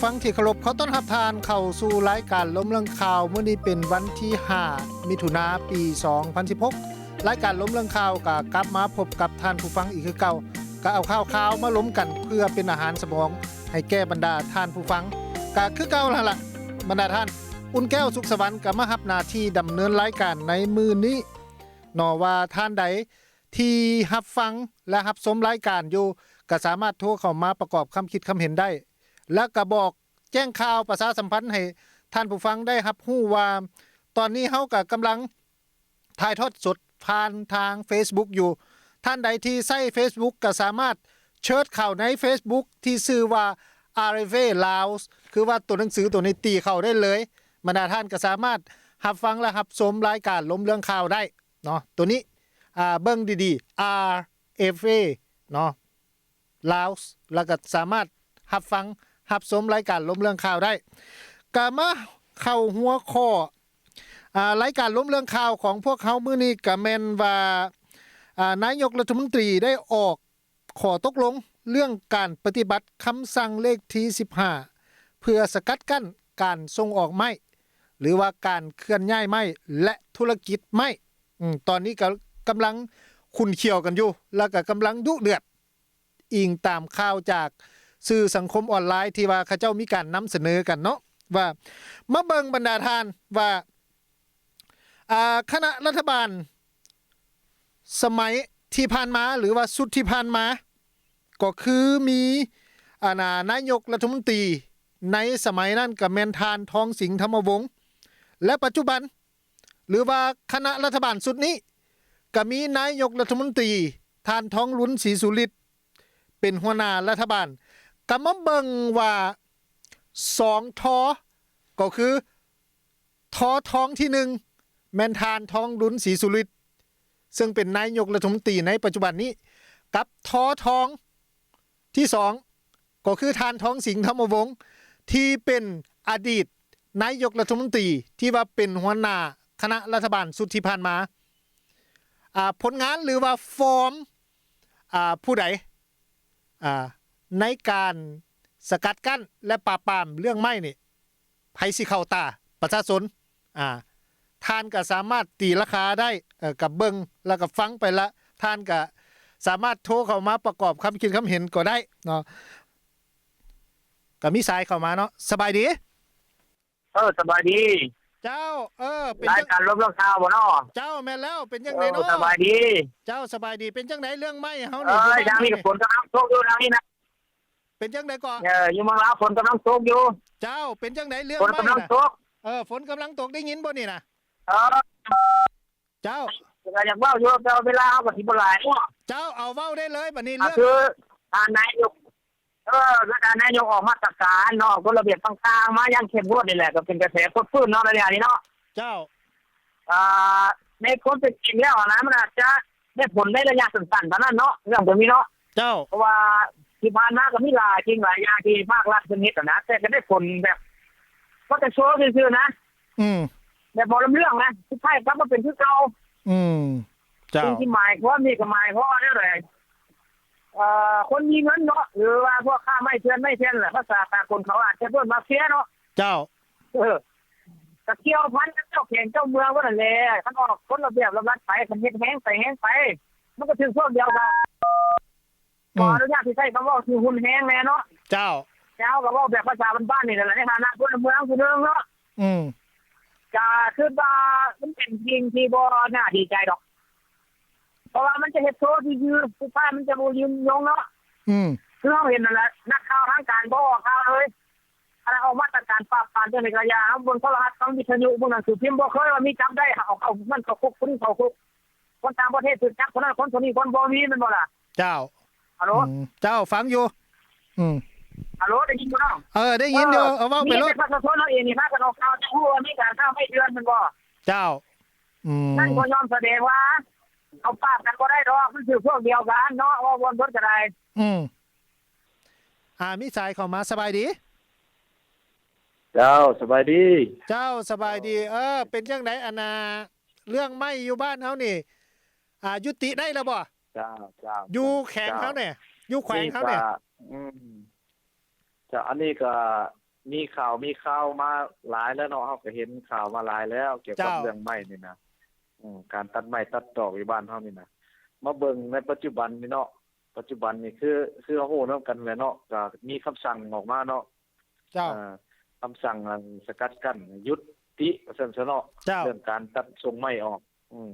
ຟັງທີ່ເຄົາລົບ, ຂໍຕ້ອນຮັບທ່ານເຂົ້າສູ່ລາຍການລົມເລື່ອງຂ່າວ. ມື້ນີ້ເປັນວັນທີຫ້າ ມິຖຸນາ ປີສອງພັນສິບຫົກ. ລາຍການລົມເລື່ອງຂ່າວກໍກັບມາພົບກັບທ່ານຜູ້ຟັງອີກຄືເກົ່າ. ກໍເອົາຂ່າວຄາວມາລົມກັນເພື່ອເປັນອາຫານສະໝອງໃຫ້ແກ່ບັນດາທ່ານຜູ້ຟັງ. ກໍຄືເກົ່າຫັ້ນລະ ບັນດາທ່ານ, ອຸ່ນແກ້ວ ສຸກສະຫວັນ ກໍມາຮັບໜ້າທີ່ດຳເນີນລາຍການໃນມື້ນີ້ເນາະ ວ່າທ່ານໃດ ທີ່ຮັບຟັງ ແລະ ຮັບຊົມລາຍການຢູ່ ກໍສາມາດໂທເຂົ້າມາປະກອບຄຳຄິດຄຳເຫັນໄດ້ ແລະ ກໍບອກແຈ້ງຂ່າວປະຊາສຳພັນໃຫ້ທ່ານຜູ້ຟັງໄດ້ຮັບຮູ້ວ່າ ຕອນນີ້ເຮົາກໍກຳລັງຖ່າຍທອດສົດຜ່ານທາງເຟສບຸກຢູ່. ທ່ານໃດທີ່ໃຊ້ເຟສບຸກກໍສາມາດເຊີດເຂົ້າໃນເຟສບຸກທີ່ຊື່ວ່າ ອາ ເອຟ ເອ ລາວ ຄືວ່າຕົວໜັງສືຕົວນີ້ຕີເຂົ້າໄດ້ເລີຍ. ບັນດາທ່ານກໍສາມາດຮັບຟັງ ແລະ ຮັບຊົມລາຍການລົມເລື່ອງຂ່າວໄດ້. ເນາະ ຕົວນີ້ ອ່າ ເບິ່ງດີໆ ອາ ເອຟ ເອ ເນາະ ລາວ ແລ້ວກໍສາມາດຮັບຟັງ ຮັບຊົມລາຍການລົມເລື່ອງຂ່າວໄດ້. ກໍມາເຂົ້າຫົວຂໍ້ ອ່າ ລາຍການລົມເລື່ອງຂ່າວຂອງພວກເຮົາມື້ນີ້ ກໍແມ່ນວ່າ ອ່າ ນາຍົກລັດຖະມົນຕີ ໄດ້ອອກ ຂໍ້ຕົກລົງເລື່ອງການປະຕິບັດຄຳສັ່ງເລກທີສິບຫ້າ ເພື່ອສະກັດກັ້ນການສົ່ງອອກໄມ້ ຫຼືວ່າການເຄື່ອນຍ້າຍໄມ້ ແລະ ທຸລະກິດໄມ້. ອືມ ຕອນນີ້ກໍກຳລັງຂຸ້ນຂ້ຽວກັນຢູ່ ແລ້ວກໍກຳລັງດຸເດືອດ, ອີງຕາມຂ່າວຈາກສື່ສັງຄົມອອນລາຍທີ່ວ່າເຂົາເຈົ້າມີການນຳສະເໜີກັນເນາະ ວ່າ ມາເບິ່ງບັນດາທ່ານວ່າ ອ່າ ຄະນະລັດຖະບານສະໄໝທີ່ຜ່ານມາ ຫຼືວ່າຊຸດທີ່ຜ່ານມາ ກໍຄືມີ ອັນນ່າ ນາຍົກລັດຖະມົນຕີໃນສະໄໝນັ້ນກໍແມ່ນທ່ານ ທອງສິງ ທຳມະວົງ ແລະ ປັດຈຸບັນ ຫຼືວ່າຄະນະລັດຖະບານຊຸດນີ້ ກໍມີນາຍົກລັດຖະມົນຕີ ທ່ານ ທອງລຸນ ສີສຸລິດ ເປັນຫົວໜ້າລັດຖະບານ. ກໍມາເບິ່ງວ່າ ສອງ ທ ກໍຄື ທ ທອງທີໜຶ່ງ ແມ່ນທ່ານ ທອງລຸນ ສີສຸລິດ ເຊິ່ງເປັນນາຍົກລັດຖະມົນຕີໃນປັດຈຸບັນນີ້ ກັບ ທ ທອງທີສອງ ກໍຄືທ່ານ ທອງສິງ ທຳມະວົງ ທີ່ເປັນອະດີດນາຍົກລັດຖະມົນຕີ ທີ່ວ່າເປັນຫົວໜ້າຄະນະລັດຖະບານຊຸດທີ່ຜ່ານມາ. ອ່າ ຜົນງານ ຫຼືວ່າຟອມ ອ່າ ຜູ້ໃດ ອ່າ ໃນການສະກັດກັ້ນ ແລະ ປາບປາມເລື່ອງໄມ້ນີ້ ໃຜຊິເຂົ້າຕາປະຊາຊົນ? ອ່າ ທ່ານກໍສາມາດຕີລາຄາໄດ້ ເອີ ກັບເບິ່ງ ແລ້ວກໍຟັງໄປລະ ທ່ານກໍສາມາດໂທເຂົ້າມາປະກອບຄຳຄິດຄຳເຫັນກໍໄດ້ເນາະ. ກໍມີສາຍເຂົ້າມາເນາະ. ສະບາຍດີ. ເອີ ສະບາຍດີ. ເຈົ້າ ເອີ ເປັນ ລາຍການລົມເລື່ອງຂ່າວບໍ່ເນາະ? ເຈົ້າ ແມ່ນແລ້ວ. ເປັນຈັ່ງໃດເນາະ? ເອີ ສະບາຍດີ. ເຈົ້າ ສະບາຍດີ. ເປັນຈັ່ງໃດເລື່ອງໄມ້ເຮົານີ້? ເອີ ຢູ່ເມືອງລາວນີ້ ຝົນກຳລັງຕົກຢູ່ທາງນີ້ນະ. ເປັນຈັ່ງໃດເກາະ? ເອີ ຢູ່ເມືອງລາວຝົນກຳລັງຕົກຢູ່. ເຈົ້າ ເປັນຈັ່ງໃດເລື່ອງໄມ້ນະ? ຝົນກຳລັງຕົກ. ເອີ ຝົນກຳລັງຕົກ ໄດ້ຍິນບໍ່ນີ້ນະ? ເອີ ເຈົ້າ ກໍຢາກເວົ້າຢູ່ ແຕ່ວ່າເວລາເຮົາກໍຊິບໍ່ຫຼາຍເນາະ. ເຈົ້າ ເອົາເວົ້າໄດ້ເລີຍບາດນີ້ ເລື່ອງ ຄືທ່ານນາຍົກ ເອີ ຄືທ່ານນາຍົກອອກມາດຕະການເນາະ ກົດລະບຽບຕ່າງໆ ມາຢ່າງເຂັ້ມງວດນີ້ແຫຼະ ກໍເປັນກະແສຟົດຟື້ນເນາະ ໄລຍະນີ້ເນາະ. ເຈົ້າ ອ່າ ໃນຄວາມເປັນຈິງແລ້ວຫັ້ນນະ ມັນອາດຈະໄດ້ຜົນໃນໄລຍະສັ້ນໆ ເທົ່ານັ້ນເນາະ ເລື່ອງຕົວນີ້ເນາະ. ເຈົ້າ ເພາະວ່າທີ່ຜ່ານມາກໍມີຫຼາຍສິ່ງຫຼາຍຢ່າງທີ່ພາກລັດເພິ່ນເຮັດຫັ້ນນະ ແຕ່ກໍໄດ້ຜົນແບບ ພໍແຕ່ໂຊຊື່ໆ ນະ. ອືມ ແບບບໍ່ລຳເລື່ອງນະ ສຸດທ້າຍກັບມາເປັນຄືເກົ່າ. ອືມ ເຈົ້າ ສິ່ງທີ່ໝາຍຄວາມນີ້ກໍໝາຍຄວາມວ່າແນວໃດ? ເອີ ຄົນມີເງິນເນາະ ຫຼືວ່າພວກຄ້າໄມ້ເຖື່ອນ ໄມ້ເຖື່ອນແຫຼະ ພາສາສາກົນເຂົາອາດຈະເອີ້ນມາເຟຍເນາະ. ເຈົ້າ ເອີ ກໍກ່ຽວພັນກັບເຈົ້າແຂວງເຈົ້າເມືອງເພິ່ນຫັ້ນແຫຼະ. ຄັນອອກກົດລະບຽບລຳລັດໄປ ຄັນເຮັດແຮງໄປແຮງໄປ ມັນກໍຖືກພວກດຽວກັນ. ອືມ ຂໍອະນຸຍາດທີ່ໃຊ້ຄຳເວົ້າທີ່ຮຸນແຮງແດ່ເນາະ. ເຈົ້າ ແຕ່ເຮົາກໍເວົ້າແບບພາສາບ້ານໆ ນີ້ແຫຼະ ໃນຖານະພົນລະເມືອງຜູ້ໜຶ່ງເນາະ. ອືມ ກໍຄິດວ່າມັນເປັນສິ່ງທີ່ບໍ່ໜ້າດີໃຈດອກ ເພາະວ່າມັນຈະເຮັດໂຊຊື່ໆ ສຸດທ້າຍມັນຈະບໍ່ຍືນຍົງເນາະ. ອືມ ຄືເຮົາເຫັນນັ້ນແຫຼະ ນັກຂ່າວທາງການບໍ່ອອກຂ່າວເລີຍ. ອັນນັ້ນອອກມາດຕະການປາບປາມຈັ່ງໃດກໍຢ່າ ເຮົາເບິ່ງໂທລະທັດ ຟັງວິທະຍຸ ເບິ່ງໜັງສືພິມ ບໍ່ເຄີຍວ່າມີຈັບໄດ້ ເອົາ ເອົານັ້ນເຂົ້າຄຸກ ຄົນນີ້ເຂົ້າຄຸກ ຄົນຕ່າງປະເທດຖືກຈັບ ຄົນນັ້ນຄົນ ຄົນນີ້ຄົນ ບໍ່ມີແມ່ນບໍ່ລະ? ເຈົ້າ ຮັລໂຫຼ ອືມ ເຈົ້າ ຟັງຢູ່. ອືມ ຮັລໂຫຼ ໄດ້ຍິນບໍ່ເນາະ? ເອີ ໄດ້ຍິນຢູ່. ເອີ ເອີ ເວົ້າໄປໂລດ. ມີແຕ່ປະຊາຊົນເຮົາເອງນີ້ພາກັນອອກຂ່າວ ຈະຮູ້ວ່າມີການຄ້າໄມ້ເຖື່ອນແມ່ນບໍ່? ເຈົ້າ ອືມ ນັ້ນກໍຍອມສະແດງວ່າເຮົາປາບກັນບໍ່ໄດ້ດອກ ມັນຖືກພວກດຽວກັນເນາະ ເວົ້າບ່ອນເບິດກໍໄດ້. ອືມ ອ່າ ມີສາຍເຂົ້າມາ. ສະບາຍດີ. ເຈົ້າ ສະບາຍດີ. ເຈົ້າ ສະບາຍດີ. ເອີ ເປັນຈັ່ງໃດ ອັນນ່າ ເລື່ອງໄມ້ຢູ່ບ້ານເຮົານີ້ ອ່າ ຍຸຕິໄດ້ແລ້ວບໍ່? ເຈົ້າ ເຈົ້າ ຢູ່ແຂວງເຮົານີ້ ເຈົ້າ ຢູ່ແຂວງເຮົານີ້. ນີ້ກໍ ອືມ ເຈົ້າ ອັນນີ້ກໍ ມີຂ່າວມີຄາວມາຫຼາຍແລ້ວເນາະ, ເຮົາກໍເຫັນຂ່າວມາຫຼາຍແລ້ວກ່ຽວກັບເລື່ອງໄມ້ນີ້ນະ. ອືມ ການຕັດໄມ້ຕັດຕອກຢູ່ບ້ານເຮົານີ້ນະ, ມາເບິ່ງໃນປັດຈຸບັນນີ້ເນາະ, ປັດຈຸບັນນີ້ຄື ຄືເຮົາຮູ້ນຳກັນແຫຼະເນາະ, ກໍມີຄຳສັ່ງອອກມາເນາະ. ເຈົ້າ. ເອີ ຄຳສັ່ງອັນສະກັດກັ້ນ ຍຸດຕິ ວ່າຊັ້ນຊະເນາະ, ເຈົ້າ. ເລື່ອງການຕັດສົ່ງໄມ້ອອກ. ອືມ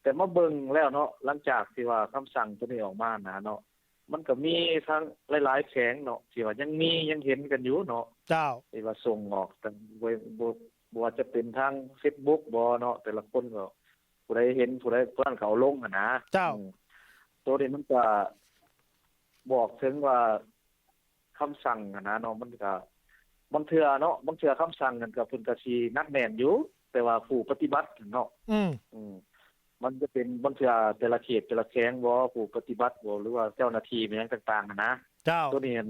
ແຕ່ມາເບິ່ງແລ້ວເນາະ, ຫຼັງຈາກທີ່ວ່າຄຳສັ່ງໂຕນີ້ອອກມານະເນາະ, ມັນກໍມີທັງຫຼາຍໆແຂວງເນາະ ທີ່ວ່າຍັງມີ ຍັງເຫັນກັນຢູ່ເນາະ. ເຈົ້າ. ທີ່ວ່າສົ່ງອອກ ບໍ່ ບໍ່ ບໍ່ວ່າຈະເປັນທາງເຟສບຸກບໍເນາະ, ແຕ່ລະຄົນກໍ ຜູ້ໃດເຫັນ ຜູ້ໃດ ຜູ້ນັ້ນກໍເອົາລົງຫັ້ນນະ. ເຈົ້າ. ອືມ ໂຕນີ້ມັນກໍບອກເຖິງວ່າ ຄຳສັ່ງຫັ້ນນະເນາະ, ມັນກະ ບາງເທື່ອເນາະ, ບາງເທື່ອຄຳສັ່ງນັ້ນກະເພິ່ນກະຊິໜັກແໜ້ນຢູ່, ແຕ່ວ່າຜູ້ປະຕິບັດຫັ້ນເນາະ. ອືມ ອືມ ມັນຈະເປັນບາງເທື່ອແຕ່ລະເຂດແຕ່ລະແຂວງບໍ ຜູ້ປະຕິບັດບໍ ຫຼືວ່າເຈົ້າໜ້າທີ່ແມ່ນຫຍັງຕ່າງໆຫັ້ນນະ. ເຈົ້າ. ໂຕນີ້ຫັ້ນ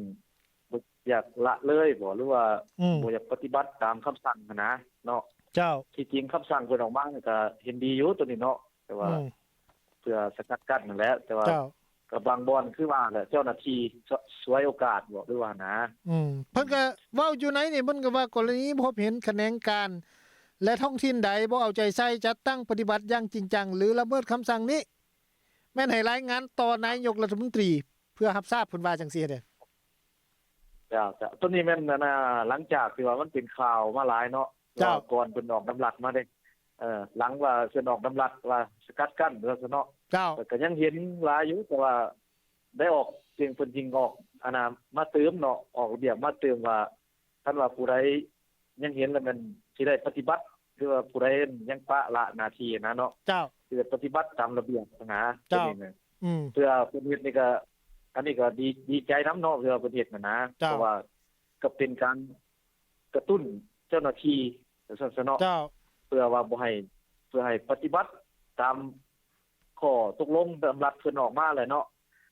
ບໍ່ຢາກລະເລີຍບໍ ຫຼືວ່າ ອືມ ບໍ່ຢາກປະຕິບັດຕາມຄຳສັ່ງຫັ້ນນະເນາະ. ເຈົ້າ. ທີ່ຈິງຄຳສັ່ງເພິ່ນອອກມານີ້ກະເຫັນດີຢູ່ໂຕນີ້ເນາະ, ແຕ່ວ່າ ອືມ ເພື່ອສະກັດກັ້ນນັ້ນແຫຼະ, ແຕ່ວ່າ ເຈົ້າ ກໍບາງບ່ອນຄືວ່າແຫຼະ ເຈົ້າໜ້າທີ່ສະ ສວຍໂອກາດບໍ ຫຼືວ່ານະ. ອືມ ເພິ່ນກໍເວົ້າຢູ່ໃນນີ້ ເພິ່ນກໍວ່າ ກໍລະນີພົບເຫັນຂະແໜງການ ແລະ ທ້ອງຖິ່ນໃດບໍ່ເອົາໃຈໃສ່ ຈັດຕັ້ງປະຕິບັດຢ່າງຈິງຈັງ ຫຼື ລະເມີດຄຳສັ່ງນີ້ ແມ່ນໃຫ້ລາຍງານຕໍ່ນາຍົກລັດຖະມົນຕີເພື່ອຮັບຊາບ, ເພິ່ນວ່າຈັ່ງຊີ້ເດ້. ເຈົ້າ ເຈົ້າ. ໂຕນີ້ແມ່ນ ອັນນ່າ ຫຼັງຈາກທີ່ວ່າມັນເປັນຂ່າວມາຫຼາຍເນາະ. ເຈົ້າ. ວ່າກ່ອນເພິ່ນອອກດຳລັດມາເດ້ ເອີ ຫຼັງວ່າເພິ່ນອອກດຳລັດວ່າສະກັດກັ້ນວ່າຊັ້ນເນາະ. ເຈົ້າ. ແຕ່ກໍຍັງເຫັນຫຼາຍຢູ່ ແຕ່ວ່າໄດ້ອອກ ຈຶ່ງ ເພິ່ນຈຶ່ງອອກ ອັນນ່າ ມາຕື່ມເນາະ, ອອກລະບຽບມາຕື່ມວ່າ ຄັນວ່າຜູ້ໃດຍັງເຫັນແລ້ວແມ່ນຊິໄດ້ປະຕິບັດ ຫຼືວ່າຜູ້ໃດຍັງປະລະໜ້າທີ່ນະເນາະ. ເຈົ້າ. ຊິໄດ້ປະຕິບັດຕາມລະບຽບນະ. ເຈົ້າ. ໂຕນີ້ນະ ອືມ ເພື່ອເພິ່ນເຮັດນີ້ກໍ ອັນນີ້ກໍດີ ດີໃຈນຳເນາະ ເພື່ອເພິ່ນເຮັດນະນະ. ເຈົ້າ. ເພາະວ່າກໍເປັນການກະຕຸ້ນເຈົ້າໜ້າທີ່ ວ່າຊັ້ນຊະເນາະ. ເຈົ້າ. ເພື່ອວ່າບໍ່ໃຫ້ ເພື່ອໃຫ້ປະຕິບັດຕາມຂໍ້ຕົກລົງດຳລັດເພິ່ນອອກມາແຫຼະເນາະ.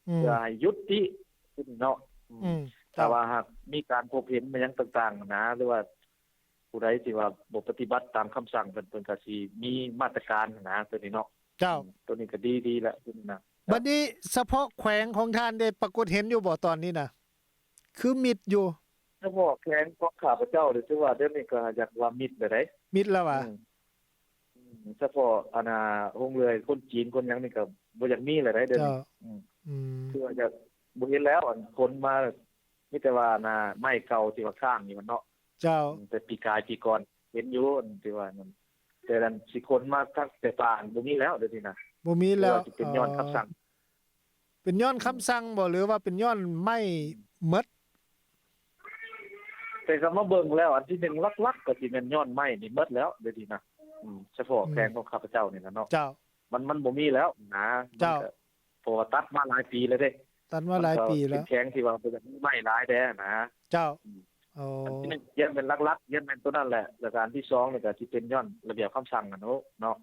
ອືມ ເພື່ອໃຫ້ຍຸຕິເນາະ. ອືມ ອືມ ຖ້າວ່າຫາກມີການພົບເຫັນມາຫຍັງຕ່າງໆນະ ຫຼືວ່າຜູ້ໃດທີ່ວ່າບໍ່ປະຕິບັດຕາມຄຳສັ່ງເພິ່ນ ເພິ່ນກໍຊິມີມາດຕະການນະ ໂຕນີ້ເນາະ. ເຈົ້າ. ອືມ ໂຕນີ້ກໍດີ ດີແລ້ວ ໂຕນີ້ນະ. ບັດນີ້ສະເພາະແຂວງຂອງທ່ານໄດ້ປາກົດເຫັນຢູ່ບໍ່ຕອນນີ້ນະ? ຄືມິດຢູ່. ສະເພາະແຂວງຂອງຂ້າພະເຈົ້ານີ້ ຖືວ່າດຽວນີ້ກໍຢາກວ່າມິດແລ້ວໃດ໋. ມິດແລ້ວຫວາ? ອືມ ອືມ ສະເພາະ ອັນນ່າ ໂຮງເລື່ອຍຄົນຈີນຄົນຫຍັງນີ້ກໍບໍ່ຢາກມີແລ້ວໃດ໋ ດຽວນີ້. ເຈົ້າ. ອືມ ອືມ ຄືວ່າຈະບໍ່ເຫັນແລ້ວ ອັນຂົນມາ ມີແຕ່ວ່າ ອັນນ່າ ໄມ້ເກົ່າທີ່ວ່າຄ້າງຢູ່ຫັ້ນເນາະ. ເຈົ້າ. ອືມ ແຕ່ປີກາຍປີກ່ອນເຫັນຢູ່ ອັນທີ່ວ່ານັ້ນ ແຕ່ອັນຊິຂົນມາທັງແຕ່ປ່າ ບໍ່ມີແລ້ວ ດຽວນີ້ນະ. ບໍ່ມີແລ້ວ. ຫຼືວ່າຊິເປັນຍ້ອນຄຳສັ່ງ ເປັນຍ້ອນຄຳສັ່ງບໍ ຫຼືວ່າເປັນຍ້ອນໄມ້ໝົດ? ແຕ່ກໍມາເບິ່ງແລ້ວ ອັນທີໜຶ່ງຫຼັກໆກໍຊິແມ່ນຍ້ອນໄມ້ນີ້ໝົດແລ້ວ ດຽວນີ້ນະ. ອືມ ສະເພາະ ອືມ ແຂວງຂອງຂ້າພະເຈົ້ານີ້ນະເນາະ. ເຈົ້າ. ມັນ ມັນບໍ່ມີແລ້ວນະ. ເຈົ້າ. ມັນກໍ ເພາະວ່າຕັດມາຫຼາຍປີແລ້ວເດ້. ຕັດມາຫຼາຍປີແລ້ວ. ມັນກໍເປັນແຂວງທີ່ວ່າບໍ່ຢາກມີໄມ້ຫຼາຍແດ່ນະ. ເຈົ້າ. ອືມ. ອໍ. ອັນທີໜຶ່ງ ຢ້ານແມ່ນຫຼັກໆ ຢ້ານແມ່ນໂຕນັ້ນແຫຼະ. ແລ້ວກໍອັນທີສອງນີ້ກໍຊິເປັນຍ້ອນລະບຽບຄຳສັ່ງຫັ້ນເນາະ.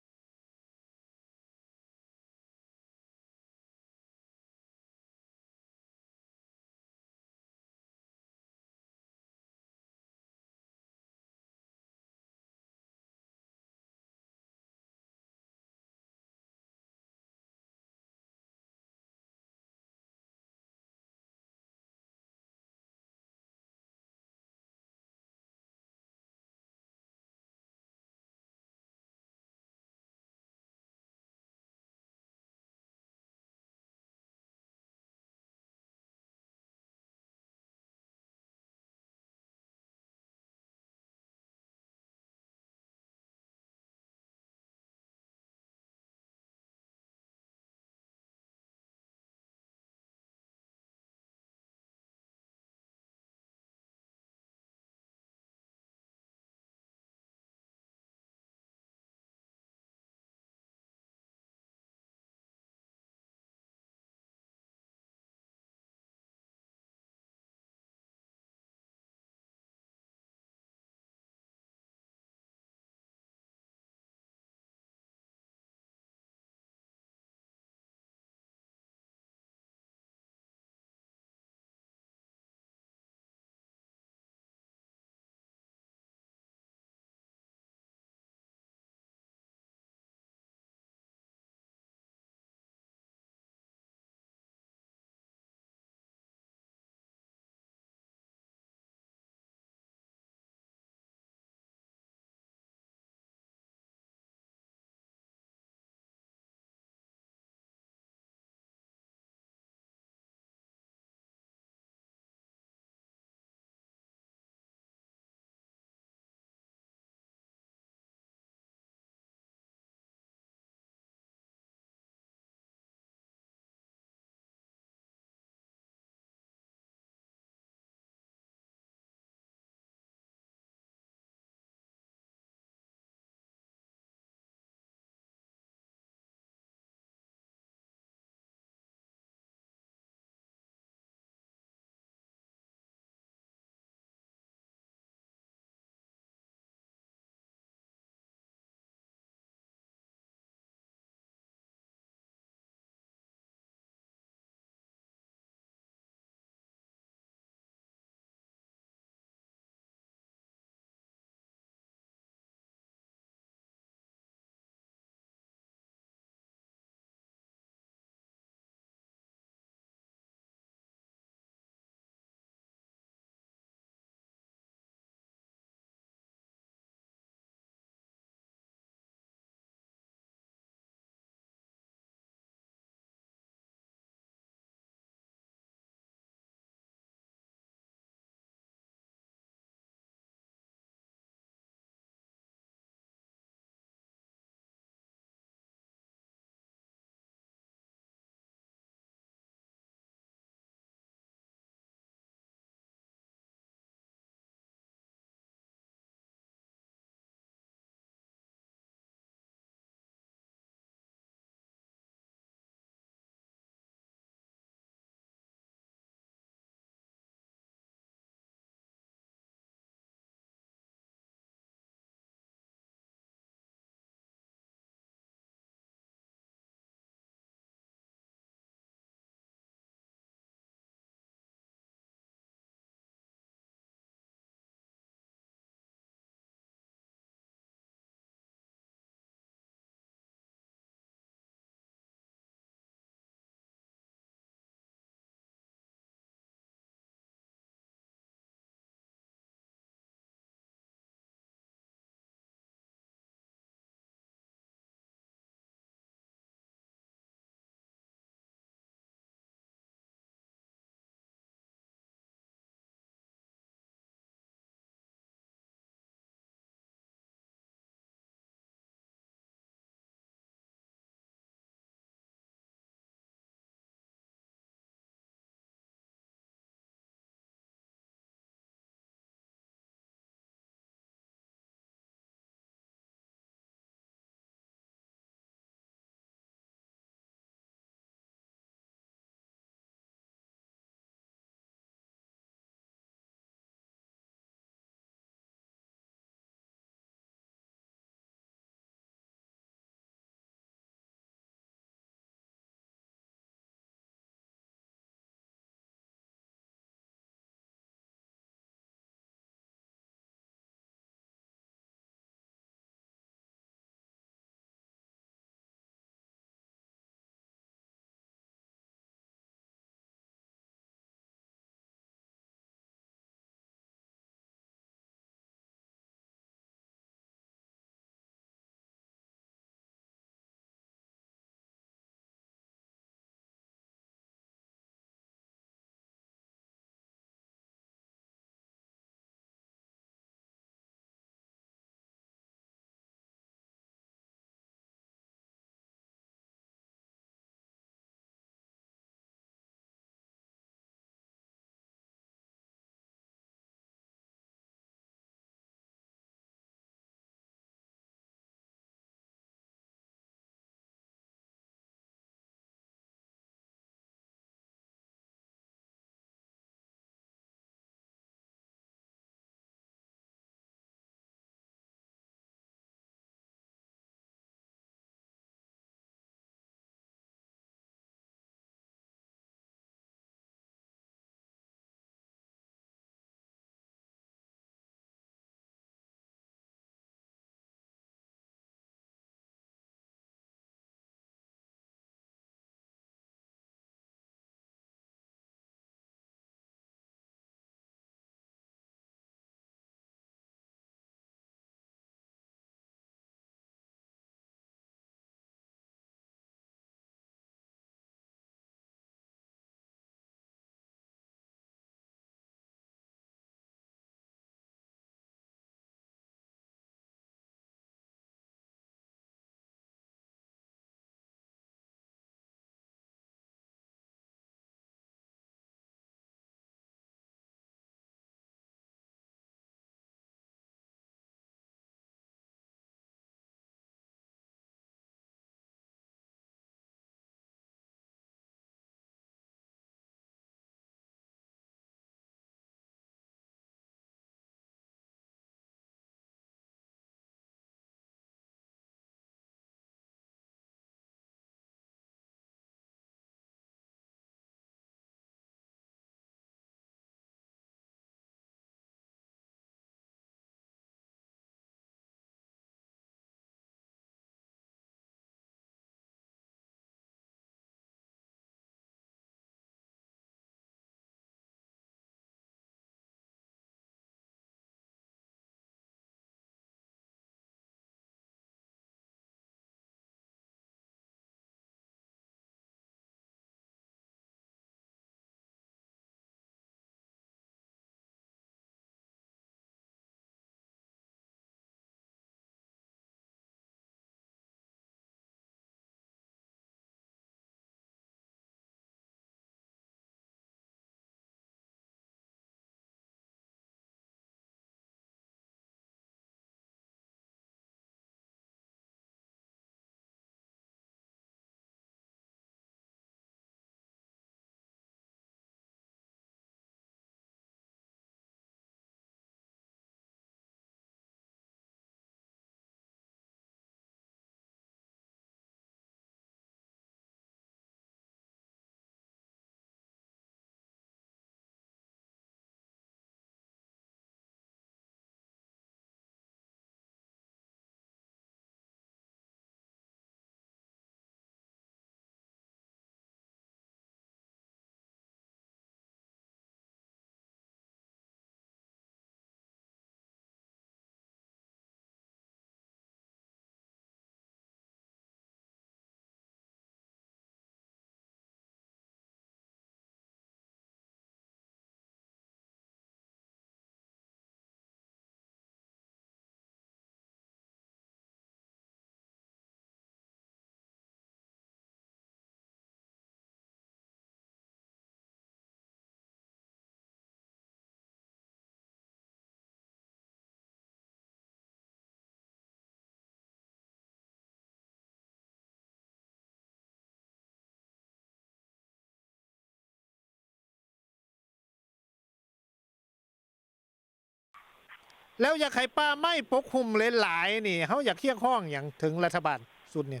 ແລ້ວຢາກໃຫ້ປ່າໄມ້ປົກຫຸ້ມຫຼາຍໆນີ້ ເຮົາຢາກຮຽກຮ້ອງຫຍັງເຖິງລັດຖະບານຊຸດນີ້?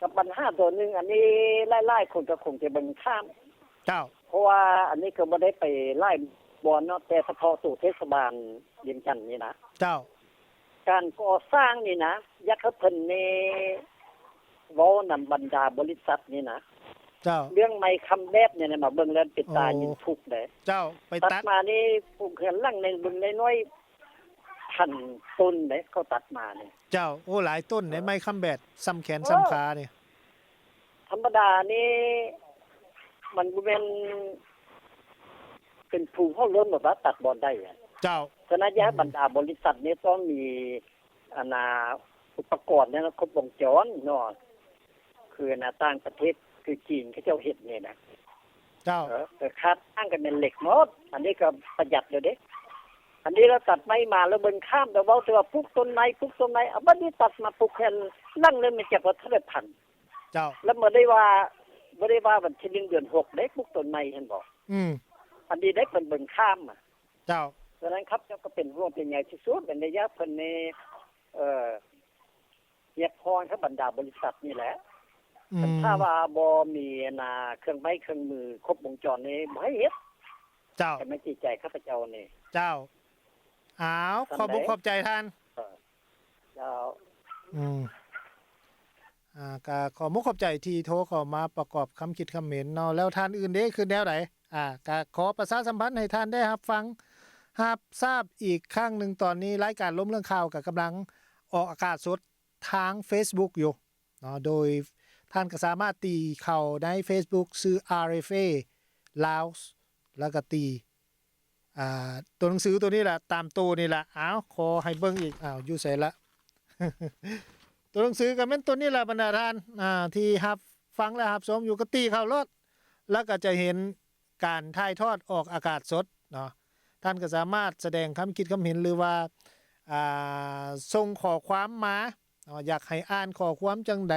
ກັບບັນຫາຕົວໜຶ່ງ ອັນນີ້ຫຼາຍໆຄົນກໍຄົງຈະເບິ່ງຂ້າມ. ເຈົ້າ. ເພາະວ່າອັນນີ້ກໍບໍ່ໄດ້ໄປຫຼາຍບ່ອນເນາະ ແຕ່ສະເພາະໂຕເທດສະບານວຽງຈັນນີ້ນະ. ເຈົ້າ. ການກໍ່ສ້າງນີ້ນະ ຢາກໃຫ້ເພິ່ນນີ້ເວົ້ານຳບັນດາບໍລິສັດນີ້ນະ. ເຈົ້າ. ເລື່ອງໄມ້ຄຳແບບນີ້ນະ ມາເບິ່ງແລ້ວເປັນຕາຍິນທຸກເດ້. ເຈົ້າ. ໄປຕັດ ຕັດມານີ້ ປູກເຮືອນຫຼັງໜຶ່ງເບິ່ງນ້ອຍໆ ພັນຕົ້ນເດ້ ເຂົາຕັດມານີ້. ເຈົ້າ. ໂອ້ ຫຼາຍຕົ້ນເດ້ ເອີ ໄມ້ຄຳແບບ ສ່ຳແຂນ ເອີ ສ່ຳຂານີ້. ທຳມະດານີ້ ມັນບໍ່ແມ່ນເປັນພູເຮົາເລີ່ມແບບວ່າຕັດບ່ອນໃດ. ເຈົ້າ. ສະນັ້ນ ຢາກໃຫ້ ອືມ ບັນດາບໍລິສັດນີ້ຕ້ອງມີ ອັນນ່າ ອຸປະກອນແນວຄົບວົງຈອນເນາະ ຄືອັນນ່າ ຕ່າງປະເທດ ຄືຈີນ ເຂົາເຈົ້າເຮັດນີ້ນະ. ເຈົ້າ. ເອີ ແຕ່ຄາດຕັ້ງກໍແມ່ນເຫຼັກໝົດ ອັນນີ້ກໍປະຢັດແລ້ວເດ້. ອັນນີ້ລາວຕັດໄມ້ມາແລ້ວເບິ່ງຂ້າມ ແລ້ວເວົ້າແຕ່ວ່າປູກຕົ້ນໄມ້ ປູກຕົ້ນໄມ້ ເອົາບັດນີ້ຕັດມາປູກແຜ່ນຫຼັງໜຶ່ງ ມັນຈະບໍ່ເທົ່າໃດພັນ. ເຈົ້າ. ແລ້ວບໍ່ໄດ້ວ່າ ບໍ່ໄດ້ວ່າວັນທີໜຶ່ງເດືອນຫົກເດ້ ປູກຕົ້ນໄມ້ ເຫັນບໍ່? ອືມ. ອັນນີ້ໄດ້ເພິ່ນເບິ່ງຂ້າມ. ເຈົ້າ. ສະນັ້ນ ຂ້າພະເຈົ້າກໍເປັນຫ່ວງເປັນໃຍທີ່ສຸດ ອັນໄດ້ຢາກເພິ່ນນີ້ ເອີ ຮຽກຮ້ອງໃຫ້ບັນດາບໍລິສັດນີ້ແຫຼະ ອືມ ຄັນຖ້າວ່າບໍ່ມີອັນນ່າ ເຄື່ອງໄມ້ເຄື່ອງມືຄົບວົງຈອນນີ້ ບໍ່ໃຫ້ເຮັດ. ເຈົ້າ. ໃຫ້ມັນຈິດໃຈຂ້າພະເຈົ້ານີ້. ເຈົ້າ. ອ້າວ ຂອບອົກຂອບໃຈທ່ານ. ເຈົ້າ. ອືມ ອ່າ ກະຂອບມຸກຂອບໃຈທີ່ໂທເຂົ້າມາປະກອບຄຳຄິດຄຳເຫັນເນາະ. ແລ້ວທ່ານອື່ນເດ້ ຄິດແນວໃດ? ອ່າ ກະຂໍປະຊາສຳພັນໃຫ້ທ່ານໄດ້ຮັບຟັງ ຮັບຊາບອີກຄັ້ງໜຶ່ງ. ຕອນນີ້ລາຍການລົມເລື່ອງຂ່າວກະກຳລັງອອກອາກາດສົດທາງເຟສບຸກຢູ່ເນາະ ໂດຍທ່ານກະສາມາດຕີເຂົ້າໃນເຟສບຸກ ຊື່ ອາຣ໌ເອຟເອ ລາວ ແລ້ວກະຕີ ອ່າ ຕົວໜັງສືຕົວນີ້ລະ ຕາມໂຕນີ້ລະ. ອ້າວ ຂໍໃຫ້ເບິ່ງອີກ ອ້າວ ຢູ່ໃສລະ? ຕົວໜັງສືກໍແມ່ນຕົວນີ້ລະ ບັນດາທ່ານ ອ່າ ທີ່ຮັບຟັງ ແລະ ຮັບຊົມຢູ່ ກໍຕີເຂົ້າໂລດ ແລ້ວກໍຈະເຫັນການຖ່າຍທອດອອກອາກາດສົດເນາະ. ທ່ານກໍສາມາດສະແດງຄຳຄິດຄຳເຫັນ ຫຼືວ່າ ອ່າ ສົ່ງຂໍ້ຄວາມມາເນາະ ຢາກໃຫ້ອ່ານຂໍ້ຄວາມຈັ່ງໃດ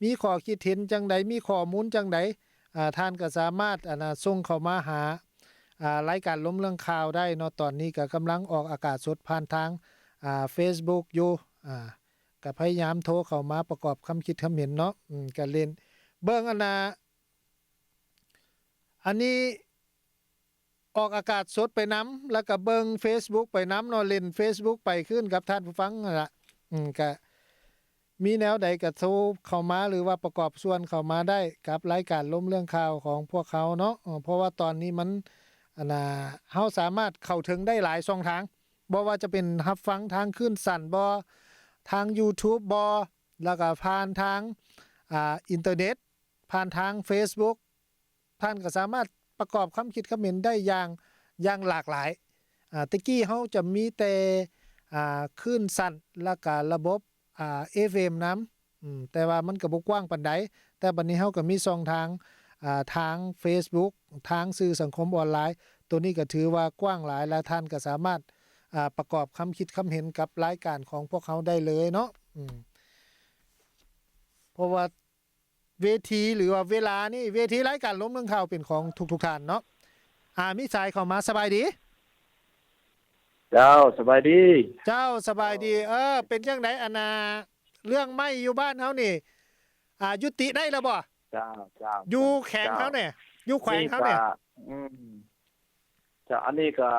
ມີຂໍ້ຄິດເຫັນຈັ່ງໃດ ມີຂໍ້ມູນຈັ່ງໃດ ອ່າ ທ່ານກໍສາມາດ ອັນນ່າ ສົ່ງເຂົ້າມາຫາ ອ່າ ລາຍການລົມເລື່ອງຂ່າວໄດ້ເນາະ. ຕອນນີ້ກໍກຳລັງອອກອາກາດສົດຜ່ານທາງ ອ່າ ເຟສບຸກຢູ່ ອ່າ ກໍພະຍາຍາມໂທເຂົ້າມາປະກອບຄຳຄິດຄຳເຫັນເນາະ. ອືມ ກໍຫຼິ້ນເບິ່ງ ອັນນ່າ ອັນນີ້ ອອກອາກາດສົດໄປນຳ ແລ້ວກະເບິ່ງເຟສບຸກໄປນຳເນາະ ຫຼິ້ນເຟສບຸກໄປຄືນກັບທ່ານຜູ້ຟັງຫັ້ນລະ. ອືມ ກະມີແນວໃດກະໂທເຂົ້າມາ ຫຼືວ່າປະກອບສ່ວນເຂົ້າມາໄດ້ກັບລາຍການລົມເລື່ອງຂ່າວຂອງພວກເຮົາເນາະ. ເອີ ເພາະວ່າຕອນນີ້ມັນ ອັນນ່າ ເຮົາສາມາດເຂົ້າເຖິງໄດ້ຫຼາຍຊ່ອງທາງ ບໍ່ວ່າຈະເປັນຮັບຟັງທາງຄື້ນສັ້ນບໍ ທາງຢູທູບບໍ ແລ້ວກະຜ່ານທາງ ອ່າ ອິນເຕີເນັດ ຜ່ານທາງເຟສບຸກ ທ່ານກໍສາມາດປະກອບຄຳຄິດຄຳເຫັນໄດ້ຢ່າງ ຢ່າງຫຼາກຫຼາຍ. ອາ ແຕ່ກີ້ເຮົາຈະມີແຕ່ ອາ ຄື້ນສັ້ນ ແລ້ວກະລະບົບ ອາ ເອຟເອັມ ນຳ ອືມ ແຕ່ວ່າມັນກໍບໍ່ກວ້າງປານໃດ. ແຕ່ບັດນີ້ເຮົາກໍມີຊ່ອງທາງ ອາ ທາງເຟສບຸກ ທາງສື່ສັງຄົມອອນລາຍ ໂຕນີ້ກໍຖືວ່າກວ້າງຫຼາຍ ແລະ ທ່ານກໍສາມາດ ອາ ປະກອບຄຳຄິດຄຳເຫັນກັບລາຍການຂອງພວກເຮົາໄດ້ເລີຍເນາະ. ອືມ ເພາະວ່າ ເວທີ ຫຼືວ່າເວລານີ້ ເວທີລາຍການລົມເລື່ອງຂ່າວເປັນຂອງທຸກໆທ່ານເນາະ. ອາ ມີສາຍເຂົ້າມາ ສະບາຍດີ. ເຈົ້າ ສະບາຍດີ. ເຈົ້າ ສະບາຍດີ. ເອີ ເປັນຈັ່ງໃດ ອັນນ່າ ເລື່ອງໄມ້ຢູ່ບ້ານເຮົານີ້ ອາ ຍຸຕິໄດ້ແລ້ວບໍ່? ເຈົ້າ ເຈົ້າ ຢູ່ແຂວງເຮົານີ້ ຢູ່ແຂວງເຮົານີ້ ອືມ ເຈົ້າ ອັນນີ້ກໍ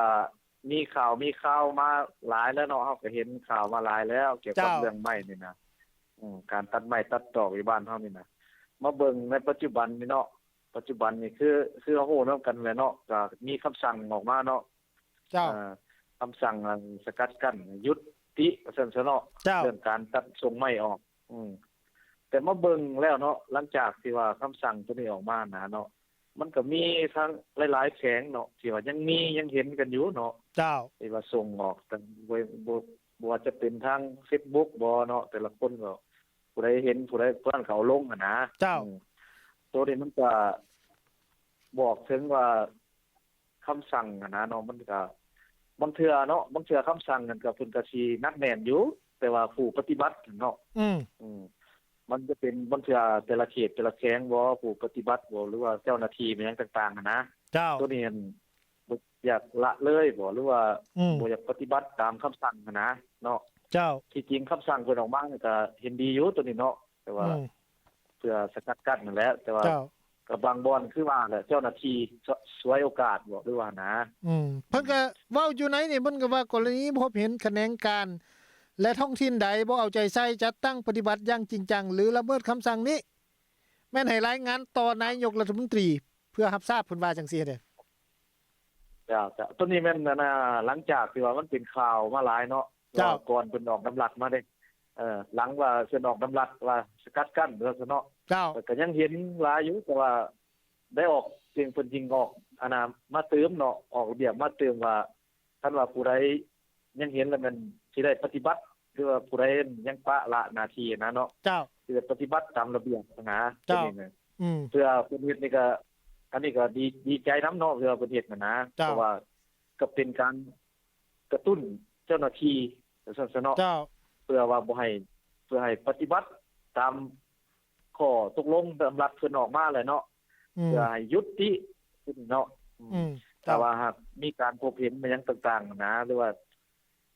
ມີຂ່າວມີຂ່າວມາຫຼາຍແລ້ວເນາະ ເຮົາກໍເຫັນຂ່າວມາຫຼາຍແລ້ວ ກ່ຽວກັບເລື່ອງໄມ້ນີ້ນະ ອືມ ການຕັດໄມ້ຕັດຕອກຢູ່ບ້ານເຮົານີ້ນະ. ມາເບິ່ງໃນປັດຈຸບັນນີ້ເນາະ ປັດຈຸບັນນີ້ຄື ຄືເຮົາຮູ້ນຳກັນແຫຼະເນາະ ກໍມີຄຳສັ່ງອອກມາເນາະ ເຈົ້າ ເອີ ຄຳສັ່ງສະກັດກັ້ນ ຍຸຕິ ວ່າຊັ້ນຊະເນາະ ເຈົ້າ ເລື່ອງການຕັດສົ່ງໄມ້ອອກ ອືມ ແຕ່ມາເບິ່ງແລ້ວເນາະ ຫຼັງຈາກທີ່ວ່າຄຳສັ່ງໂຕນີ້ອອກມານະເນາະ ມັນກໍມີທັງຫຼາຍໆແຂວງເນາະ ທີ່ວ່າຍັງມີ ຍັງເຫັນກັນຢູ່ເນາະ ເຈົ້າ ທີ່ວ່າສົ່ງອອກ ແຕ່ບໍ່ ບໍ່ ບໍ່ວ່າຈະເປັນທາງເຟສບຸກບໍເນາະ ແຕ່ລະຄົນກໍ ຜູ້ໃດເຫັນ ຜູ້ໃດ ຜູ້ນັ້ນກໍເອົາລົງຫັ້ນນະ ເຈົ້າ ອືມ ໂຕນີ້ມັນກໍບອກເຖິງວ່າ ຄຳສັ່ງຫັ້ນນະເນາະ ມັນກະ ບາງເທື່ອເນາະ ບາງເທື່ອຄຳສັ່ງນັ້ນກະເພິ່ນກະຊິໜັກແໜ້ນຢູ່ ແຕ່ວ່າຜູ້ປະຕິບັດເນາະ ອືມ ອືມ ມັນຈະເປັນບາງເທື່ອແຕ່ລະເຂດແຕ່ລະແຂວງບໍ ຜູ້ປະຕິບັດບໍ ຫຼືວ່າເຈົ້າໜ້າທີ່ແມ່ນຫຍັງຕ່າງໆຫັ້ນນະ ເຈົ້າ ໂຕນີ້ຫັ້ນ ບໍ່ຢາກລະເລີຍບໍ ຫຼືວ່າ ອືມ ບໍ່ຢາກປະຕິບັດຕາມຄຳສັ່ງຫັ້ນນະເນາະ. ເຈົ້າ. ທີ່ຈິງຄຳສັ່ງເພິ່ນອອກມານີ້ກໍເຫັນດີຢູ່ໂຕນີ້ເນາະ ແຕ່ວ່າ ອືມ ເພື່ອສະກັດກັ້ນນັ້ນແຫຼະ ແຕ່ວ່າ ເຈົ້າ ກໍບາງບ່ອນຄືວ່າແຫຼະ ເຈົ້າໜ້າທີ່ສ- ສວຍໂອກາດບໍ ຫຼືວ່ານະ. ອືມ ເພິ່ນກໍເວົ້າຢູ່ໃນນີ້ ເພິ່ນກໍວ່າກໍລະນີພົບເຫັນຂະແໜງການ ແລະ ທ້ອງຖິ່ນໃດບໍ່ເອົາໃຈໃສ່ ຈັດຕັ້ງປະຕິບັດຢ່າງຈິງຈັງ ຫຼື ລະເມີດຄຳສັ່ງນີ້ ແມ່ນໃຫ້ລາຍງານຕໍ່ນາຍົກລັດຖະມົນຕີເພື່ອຮັບຊາບ ເພິ່ນວ່າຈັ່ງຊີ້ເດ້. ເຈົ້າ ເຈົ້າ ໂຕນີ້ແມ່ນ ອັນນ່າ ຫຼັງຈາກທີ່ວ່າມັນເປັນຂ່າວມາຫຼາຍເນາະ. ເຈົ້າ. ວ່າກ່ອນເພິ່ນອອກດຳລັດມາເດ້ ເອີ ຫຼັງວ່າເພິ່ນອອກດຳລັດວ່າສະກັດກັ້ນວ່າຊັ້ນເນາະ. ເຈົ້າ. ແຕ່ກໍຍັງເຫັນຫຼາຍຢູ່ ແຕ່ວ່າໄດ້ອອກ ຈຶ່ງເພິ່ນຈຶ່ງອອກ ອັນນ່າ ມາຕື່ມເນາະ ອອກລະບຽບມາຕື່ມວ່າ ຄັນວ່າຜູ້ໃດຍັງເຫັນແລ້ວແມ່ນຊິໄດ້ປະຕິບັດ ຫຼືວ່າຜູ້ໃດຍັງປະລະໜ້າທີ່ນະເນາະ. ເຈົ້າ. ຊິໄດ້ປະຕິບັດຕາມລະບຽບນະ. ເຈົ້າ. ໂຕນີ້ນະ ອືມ ເພື່ອເພິ່ນເຮັດນີ້ກໍ ອັນນີ້ກໍດີ ດີໃຈນຳເນາະ ເພື່ອເພິ່ນເຮັດຫັ້ນນະ. ເຈົ້າ. ເພາະວ່າກໍເປັນການກະຕຸ້ນເຈົ້າໜ້າທີ່ວ່າຊັ້ນຊະເນາະ. ເຈົ້າ. ເພື່ອວ່າບໍ່ໃຫ້ ເພື່ອໃຫ້ປະຕິບັດຕາມຂໍ້ຕົກລົງດຳລັດເພິ່ນອອກມາແຫຼະເນາະ. ອືມ ເພື່ອໃຫ້ຢຸດຕິເນາະ. ອືມ ອືມ ຖ້າວ່າຫາກມີການພົບເຫັນມາຫຍັງຕ່າງໆນະ ຫຼືວ່າ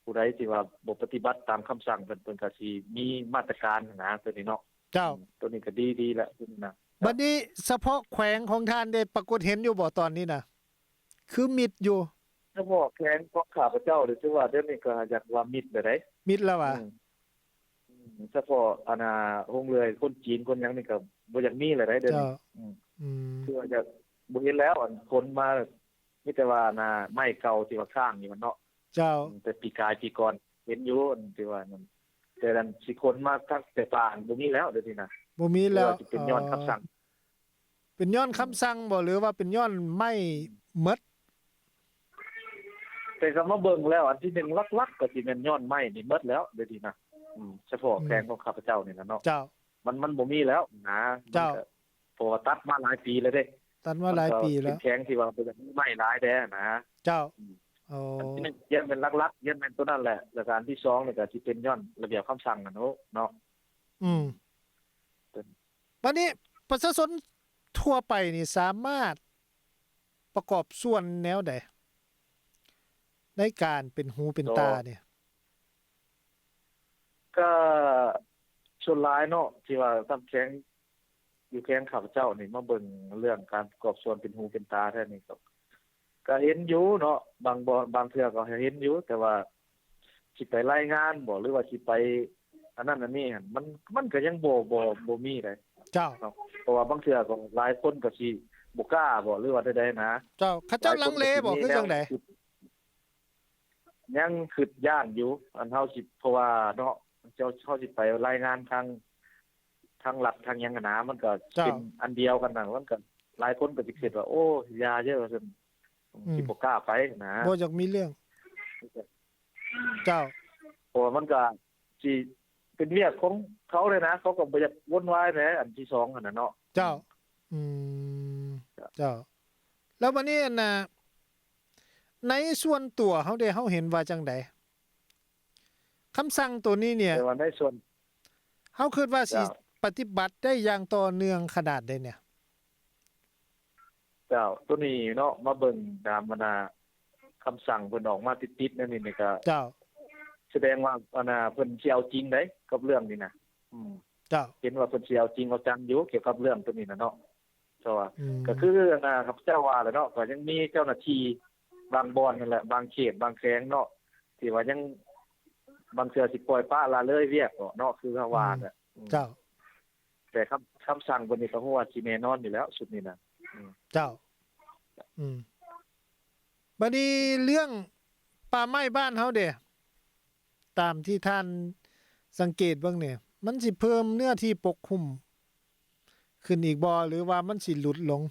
ຜູ້ໃດທີ່ວ່າບໍ່ປະຕິບັດຕາມຄຳສັ່ງເພິ່ນ ເພິ່ນກໍຊິມີມາດຕະການນະ ໂຕນີ້ເນາະ. ເຈົ້າ. ອືມ ໂຕນີ້ກໍດີ ດີແຫຼະ ໂຕນີ້ນະ. ບັດນີ້ສະເພາະແຂວງຂອງທ່ານໄດ້ປາກົດເຫັນຢູ່ບໍ່ຕອນນີ້ນະ? ຄືມິດຢູ່. ສະເພາະແຂວງຂອງຂ້າພະເຈົ້ານີ້ ຖືວ່າດຽວນີ້ກໍຢາກວ່າມິດແລ້ວເດ້. ມິດແລ້ວຫວາ? ອືມ ສະເພາະອັນນ່າ ໂຮງເລື່ອຍຄົນຈີນຄົນຫຍັງນີ້ກໍບໍ່ຢາກມີແລ້ວໄດ໋ ດຽວນີ້. ເຈົ້າ. ອືມ ອືມ ຄືວ່າຈະບໍ່ເຫັນແລ້ວ ອັນຂົນມາ ມີແຕ່ວ່າອັນນ່າ ໄມ້ເກົ່າທີ່ວ່າຄ້າງຢູ່ຫັ້ນເນາະ. ເຈົ້າ. ອືມ ແຕ່ປີກາຍປີກ່ອນເຫັນຢູ່ ອັນທີ່ວ່ານັ້ນ ແຕ່ອັນຊິຂົນມາທັງແຕ່ປ່ານີ້ບໍ່ມີແລ້ວ ດຽວນີ້ນະ. ບໍ່ມີແລ້ວ. ຫຼືວ່າຊິເປັນຍ້ອນຄຳສັ່ງ ເປັນຍ້ອນຄຳສັ່ງບໍ ຫຼືວ່າເປັນຍ້ອນໄມ້ໝົດ? ແຕ່ກໍມາເບິ່ງແລ້ວ ອັນທີໜຶ່ງຫຼັກໆກໍຊິແມ່ນຍ້ອນໄມ້ນີ້ໝົດແລ້ວ ດຽວນີ້ນະ. ອືມ ສະເພາະ ອືມ ແຂວງຂອງຂ້າພະເຈົ້ານີ້ນະເນາະ. ເຈົ້າ. ມັນ ມັນບໍ່ມີແລ້ວນະ. ເຈົ້າ. ມັນກໍ ເພາະວ່າຕັດມາຫຼາຍປີແລ້ວເດ້ ຕັດມາຫຼາຍປີແລ້ວ ມັນກໍເປັນແຂວງທີ່ວ່າບໍ່ຢາກມີໄມ້ຫຼາຍແດ່ນະ. ເຈົ້າ. ອືມ ໂອ້ ອັນທີໜຶ່ງ ຢ້ານແມ່ນຫຼັກໆ ຢ້ານແມ່ນໂຕນັ້ນແຫຼະ ແລ້ວກໍອັນທີສອງນີ້ກໍຊິເປັນຍ້ອນລະບຽບຄຳສັ່ງຫັ້ນເນາະ. ອືມ ເປັນ ບັດນີ້ປະຊາຊົນທົ່ວໄປນີ້ສາມາດປະກອບສ່ວນແນວໃດໃນການເປັນຫູເປັນຕານີ້? ກໍສ່ວນຫຼາຍເນາະ ທີ່ວ່າທາງແຂວງ ຢູ່ແຂວງຂ້າພະເຈົ້ານີ້ມາເບິ່ງເລື່ອງການປະກອບສ່ວນເປັນຫູເປັນຕາແທ້ນີ້ ກໍ ກໍເຫັນຢູ່ເນາະ ບາງບ່ອນ ບາງເທື່ອກໍເຫັນຢູ່ ແຕ່ວ່າຊິໄປລາຍງານບໍ ຫຼືວ່າຊິໄປອັນນັ້ນອັນນີ້ຫັ້ນ ມັນ ມັນກໍຍັງບໍ່ ບໍ່ ບໍ່ມີໃດ. ເຈົ້າ. ເນາະ ເພາະວ່າບາງເທື່ອກໍຫຼາຍຄົນກໍຊິບໍ່ກ້າບໍ ຫຼືວ່າໃດໆນະ. ເຈົ້າ. ເຂົາເຈົ້າລັງເລບໍ ຄືຈັ່ງໃດ? ຍັງຄິດຢ້ານຢູ່ ອັນເຮົາຊິ ເພາະວ່າເນາະ ເຈົ້າ ເຮົາຊິໄປລາຍງານທາງ ທາງລັດທາງຫຍັງຫັ້ນນະ ມັນກໍ ເຈົ້າ ເປັນອັນດຽວກັນນະ ມັນກໍຫຼາຍຄົນກໍຊິຄິດວ່າ ໂອ້ ຢ່າເດີ້ ວ່າຊັ້ນ ອືມ ຊິບໍ່ກ້າໄປນະ ບໍ່ຢາກມີເລື່ອງ. ເຈົ້າ. ເພາະວ່າມັນກໍຊິເປັນວຽກຂອງເຂົາເດ້ນະ ເຂົາກໍບໍ່ຢາກວຸ່ນວາຍແຫຼະ ອັນທີສອງຫັ້ນນະເນາະ. ເຈົ້າ. ອືມ ເຈົ້າ ເຈົ້າ. ແລ້ວບັດນີ້ ອັນນ່າ ໃນສ່ວນຕົວເຮົາເດ ເຮົາເຫັນວ່າຈັ່ງໃດ? ຄຳສັ່ງໂຕນີ້ເນ່ຍ ແຕ່ວ່າໃນສ່ວນ ເຮົາຄິດວ່າຊິ ເຈົ້າ ປະຕິບັດໄດ້ຢ່າງຕໍ່ເນື່ອງຂະໜາດໃດເນ່ຍ? ເຈົ້າ ໂຕນີ້ເນາະ ມາເບິ່ງຕາມບັນດາຄຳສັ່ງເພິ່ນອອກມາຕິດໆ ແນວນີ້ນີ້ກໍ ເຈົ້າ ສະແດງວ່າ ອັນນ່າ ເພິ່ນຊິເອົາຈິງໃດ໋ກັບເລື່ອງນີ້ນະ. ອືມ ເຈົ້າ ເຫັນວ່າເພິ່ນຊິເອົາຈິງເອົາຈັງຢູ່ກ່ຽວກັບເລື່ອງໂຕນີ້ນະເນາະ. ເພາະວ່າ ອືມ ກໍຄື ອັນນ່າ ຂ້າພະເຈົ້າວ່າແຫຼະເນາະ ກໍຍັງມີເຈົ້າໜ້າທີ່ບາງບ່ອນຫັ້ນແຫຼະ ບາງເຂດບາງແຂວງເນາະ ທີ່ວ່າຍັງ ບາງເທື່ອຊິປ່ອຍປະລະເລີຍວຽກເນາະ ຄືເຮົາວ່າແຫຼະ. ອືມ ເຈົ້າ. ແຕ່ຄຳ ຄຳສັ່ງເພິ່ນນີ້ກໍຮູ້ວ່າຊິແນ່ນອນຢູ່ແລ້ວ ຊຸດນີ້ນະ. ອືມ ເຈົ້າ. ອືມ ບັດນີ້ເລື່ອງປ່າໄມ້ບ້ານເຮົາເດ ຕາມທີ່ທ່ານສັງເກດເບິ່ງນີ້ ມັນຊິເພີ່ມເນື້ອທີ່ປົກຫຸ້ມຂຶ້ນອີກບໍ່ ຫຼືວ່າມັນຊິຫຼຸດລົງ?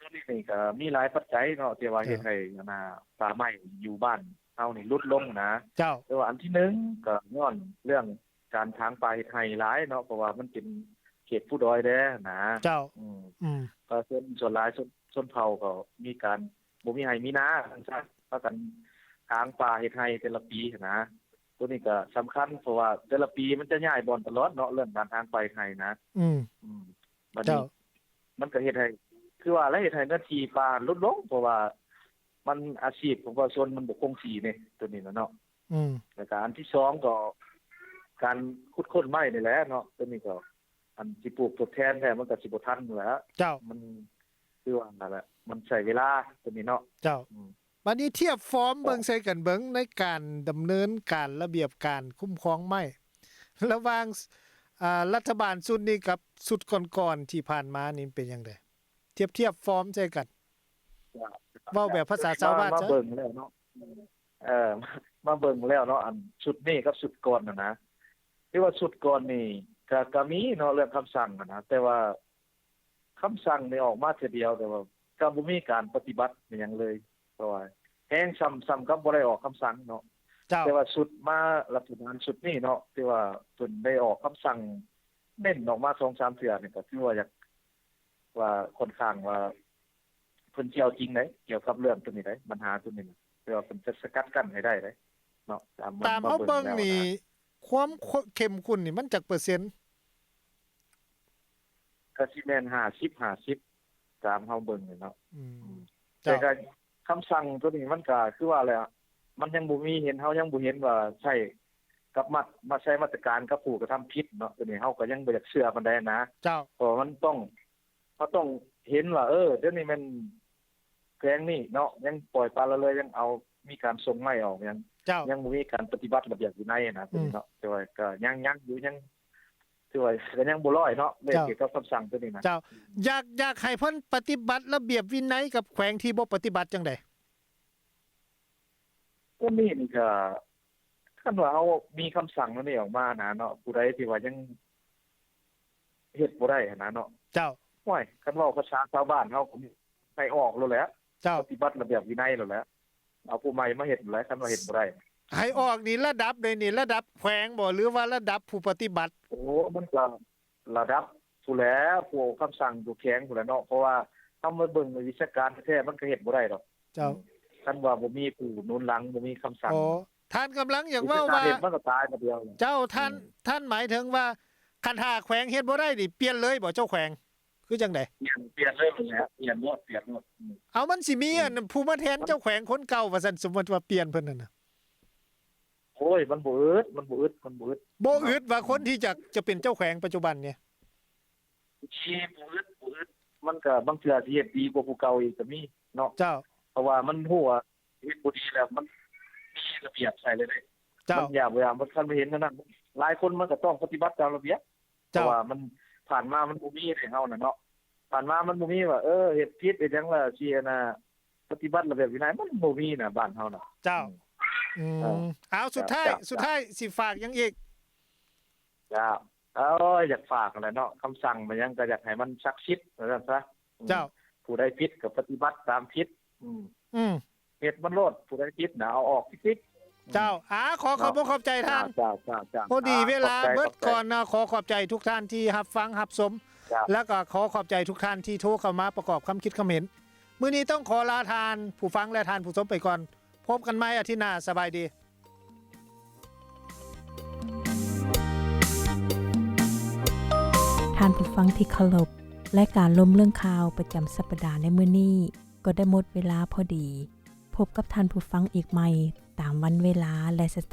ອັນນີ້ນີ້ກໍມີຫຼາຍປັດໄຈເນາະ ທີ່ວ່າເຮັດໃຫ້ ເຈົ້າ ອັນນ່າ ປ່າໄມ້ຢູ່ບ້ານເຮົານີ້ຫຼຸດລົງນະ. ເຈົ້າ. ແຕ່ວ່າອັນທີໜຶ່ງກໍຍ້ອນເລື່ອງການຖາງປ່າເຮັດໄຮ່ຫຼາຍເນາະ ເພາະວ່າມັນເປັນເຂດພູດອຍແດ່ນະ. ເຈົ້າ. ອືມ ອືມ ປະຊາຊົນສ່ວນຫຼາຍ ຊົນ ຊົນເຜົ່າກໍມີການ ບໍ່ມີໄຮ່ມີນາ ວ່າຊັ້ນຊະ ພາກັນຖາງປ່າເຮັດໄຮ່ແຕ່ລະປີຫັ້ນນະ. ໂຕນີ້ກໍສຳຄັນ ເພາະວ່າແຕ່ລະປີມັນຈະຍ້າຍບ່ອນຕະຫຼອດເນາະ ເລື່ອງການຖາງປ່າເຮັດໄຮ່ນະ. ອືມ ອືມ ບັດນີ້ ເຈົ້າ ມັນກໍເຮັດໃຫ້ ຄືວ່າແຫຼະ ເຮັດໃຫ້ເນື້ອທີ່ປ່າຫຼຸດລົງ ເພາະວ່າມັນ ອາຊີບຂອງປະຊາຊົນມັນບໍ່ຄົງທີ່ເດ້ ໂຕນີ້ນະເນາະ. ອືມ ແລ້ວກະອັນທີສອງກໍການຂຸດຄົ້ນໄມ້ນີ້ແຫຼະເນາະ ໂຕນີ້ກໍ ອັນຊິປູກທົດແທນແທ້ ມັນກໍຊິບໍ່ທັນແຫຼະ. ເຈົ້າ ມັນຄືວ່ານັ້ນແຫຼະ ມັນໃຊ້ເວລາໂຕນີ້ເນາະ. ເຈົ້າ ອືມ ບັດນີ້ທຽບຟອມເບິ່ງໃສ່ກັນເບິ່ງ ໃນການດຳເນີນການລະບຽບການຄຸ້ມຄອງໄມ້ ລະຫວ່າງ ອາ ລັດຖະບານຊຸດນີ້ກັບຊຸດກ່ອນໆທີ່ຜ່ານມານີ້ເປັນຈັ່ງໃດ? ທຽບ ທຽບຟອມໃສ່ກັນ ເວົ້າແບບພາສາຊາວບ້ານ ມາ ມາເບິ່ງແລ້ວເນາະ ເອີ ມາເບິ່ງແລ້ວເນາະ ອັນຊຸດນີ້ກັບຊຸດກ່ອນຫັ້ນນະ ຄືວ່າຊຸດກ່ອນນີ້ກະ ກະມີເນາະ ເລື່ອງຄຳສັ່ງຫັ້ນນະ ແຕ່ວ່າ ຄຳສັ່ງນີ້ອອກມາເທື່ອດຽວ ແຕ່ວ່າກໍບໍ່ມີການປະຕິບັດອີ່ຫຍັງເລີຍ ເພາະວ່າແຮງສ່ຳ ສ່ຳກັບບໍ່ໄດ້ອອກຄຳສັ່ງເນາະ. ເຈົ້າ ແຕ່ວ່າຊຸດມາ ລັດຖະບານຊຸດນີ້ເນາະ ທີ່ວ່າເພິ່ນໄດ້ອອກຄຳສັ່ງເນັ້ນອອກມາສອງສາມເທື່ອນີ້ ກໍຖືວ່າຢາກ ວ່າຂ້ອນຂ້າງວ່າເພິ່ນຊິເອົາຈິງໃດ໋ ກ່ຽວກັບເລື່ອງໂຕນີ້ໃດ໋ ບັນຫາໂຕນີ້ນະ ແຕ່ວ່າເພິ່ນຈະສະກັດກັ້ນໃຫ້ໄດ້ໃດ໋ເນາະ. ຕາມ ຕາມເຮົາເບິ່ງນີ້ ຄວາມເຂັ້ມຂຸ້ນນີ້ມັນຈັກເປີເຊັນ? ກະຊິແມ່ນຫ້າສິບຫ້າສິບ ຕາມເຮົາເບິ່ງນີ້ເນາະ. ອືມ ອືມ ເຈົ້າ ແຕ່ກະຄຳສັ່ງໂຕນີ້ມັນກະຄືວ່າແຫຼະ ມັນຍັງບໍ່ມີ ເຫັນ ເຮົາຍັງບໍ່ເຫັນວ່າໃຊ້ກັບມາດ ມາໃຊ້ມາດຕະການກັບຜູ້ກະທຳຜິດເນາະ ໂຕນີ້ເຮົາກະຍັງບໍ່ຢາກເຊື່ອປານໃດນະ. ເຈົ້າ ເພາະວ່າມັນຕ້ອງ ເຮົາຕ້ອງເຫັນວ່າ ເອີ ດຽວນີ້ແມ່ນແຂວງນີ້ເນາະ ຍັງປ່ອຍປະລະເລີຍ ຍັງເອົາ ມີການສົ່ງໄມ້ອອກ ຍັງ ເຈົ້າ ຍັງບໍ່ມີການປະຕິບັດລະບຽບວິໄນນະ ໂຕນີ້ເນາະ. ອືມ ແຕ່ວ່າກະຍັງ ຍັງຢູ່ ຍັງ ຖືວ່າກະຍັງບໍ່ຮ້ອຍເນາະ ເລື່ອງ ເຈົ້າ ກ່ຽວກັບຄຳສັ່ງໂຕນີ້ນະ. ເຈົ້າ ຢາກ ຢາກໃຫ້ເພິ່ນປະຕິບັດລະບຽບວິໄນກັບແຂວງທີ່ບໍ່ປະຕິບັດຈັ່ງໃດ? ໂຕນີ້ນີ້ກະ ຄັນວ່າເຮົາມີຄຳສັ່ງໂຕນີ້ອອກມານະເນາະ ຜູ້ໃດທີ່ວ່າຍັງເຮັດບໍ່ໄດ້ຫັ້ນນະເນາະ. ເຈົ້າ ໂອ້ຍ ຄັນເວົ້າພາສາຊາວບ້ານເຮົາກໍໃຫ້ອອກໂລດແຫຼະ. ເຈົ້າ ປະຕິບັດລະບຽບວິໄນໂລດແຫຼະ ເອົາຜູ້ໃໝ່ມາເຮັດໂລດແຫຼະ ຄັນວ່າເຮັດບໍ່ໄດ້. ໃຫ້ອອກນີ້ລະດັບໃດນີ້ ລະດັບແຂວງບໍ່ ຫຼືວ່າລະດັບຜູ້ປະຕິບັດ? ໂອ້ ມັນກະລະດັບ ຜູ້ແຫຼະ ຜູ້ເອົາຄຳສັ່ງຢູ່ແຂວງພຸ້ນແຫຼະເນາະ ເພາະວ່າເຮົາມາເບິ່ງໃນວິຊາການແທ້ໆ ມັນກະເຮັດບໍ່ໄດ້ດອກ. ເຈົ້າ ອືມ ຄັນວ່າບໍ່ມີຜູ້ໜູນຫຼັງ ບໍ່ມີຄຳສັ່ງ. ອໍ ທ່ານກຳລັງຢາກເວົ້າວ່າ ວິຊາການເຮັດມັນກະຕາຍບາດດຽວ. ເຈົ້າ ທ່ານ ອືມ ທ່ານໝາຍເຖິງວ່າ ຄັນຖ້າແຂວງເຮັດບໍ່ໄດ້ນີ້ ປ່ຽນເລີຍບໍ່ ເຈົ້າແຂວງ? ຄືຈັ່ງໃດ? ປ່ຽນ ປ່ຽນເລີຍຫັ້ນແຫຼະ ປ່ຽນໂລດ ປ່ຽນໂລດ. ອືມ ເອົາ ມັນຊິມີ ອືມ ອັນຜູ້ມາແທນເຈົ້າແຂວງຄົນເກົ່າວ່າຊັ້ນ ສົມມຸດວ່າປ່ຽນເພິ່ນຫັ້ນນະ. ໂອ້ຍ ມັນບໍ່ອຶດ ມັນບໍ່ອຶດ ມັນບໍ່ອຶດ ບໍ່ອຶດວ່າຄົນທີ່ຈະ ຈະເປັນເຈົ້າແຂວງປັດຈຸບັນນີ້. ບໍ່ອຶດ ບໍ່ອຶດ ມັນກະບາງເທື່ອຊິເຮັດດີກວ່າຜູ້ເກົ່າອີກກະມີເນາະ. ເຈົ້າ ເພາະວ່າມັນຮູ້ວ່າເຮັດບໍ່ດີແລ້ວ ມັນມີລະບຽບໃສ່ເລີຍເດ້. ເຈົ້າ ມັນຢ່າ ບໍ່ຢ່າ ມັນ ຄັນມັນເຫັນແນວນັ້ນ ຫຼາຍຄົນມັນກະຕ້ອງປະຕິບັດຕາມລະບຽບ. ເຈົ້າ ເພາະວ່າມັນ ຜ່ານມາມັນບໍ່ມີເດ້ ເຮົານະເນາະ ຜ່ານມາມັນບໍ່ມີວ່າ ເອີ ເຮັດຜິດເຮັດຫຍັງລະຊິ ອັນນ່າ ປະຕິບັດລະບຽບວິໄນ ມັນບໍ່ມີນະບ້ານເຮົານະ. ເຈົ້າ ອືມ ອືມ ເອີ ເອົາ ສຸດທ້າຍ ເຈົ້າ ເຈົ້າ ສຸດທ້າຍຊິຝາກຫຍັງອີກ? ເຈົ້າ ເອີຍ ຢາກຝາກຫັ້ນແຫຼະເນາະ ຄຳສັ່ງມາຫຍັງກະຢາກໃຫ້ມັນສັກສິດວ່າຊັ້ນຊະ. ເຈົ້າ ອືມ ຜູ້ໃດຜິດກະປະຕິບັດຕາມຜິດ. ອືມ ອືມ ເຮັດມັນໂລດ ຜູ້ໃດຜິດນະ ເອົາອອກຕິດໆ. ເຈົ້າ ອືມ ອາ ຂໍຂອບອົກຂອບໃຈທ່ານ. ເຈົ້າ ເຈົ້າ ເຈົ້າ ເຈົ້າ ພໍດີເວລາເບິດກ່ອນນະ. ຂໍຂອບໃຈທຸກທ່ານທີ່ຮັບຟັງຮັບຊົມ ເຈົ້າ ແລ້ວກໍຂໍຂອບໃຈທຸກທ່ານທີ່ໂທເຂົ້າມາປະກອບຄຳຄິດຄຳເຫັນ. ມື້ນີ້ຕ້ອງຂໍລາທ່ານຜູ້ຟັງ ແລະ ທ່ານຜູ້ຊົມໄປກ່ອນ. ພົບກັນໃໝ່ອາທິດໜ້າ. ສະບາຍດີ. ທ່ານຜູ້ຟັງທີ່ເຄົາລົບ, ລາຍການລົມເລື່ອງຂ່າວປະຈຳສັບປະດາໃນມື້ນີ້ກໍໄດ້ໝົດເວລາພໍດີ. ພົບກັບທ່ານຜູ້ຟັງອີກໃໝ່ຕາມວັນເວລາ ແລະ ສະຖານ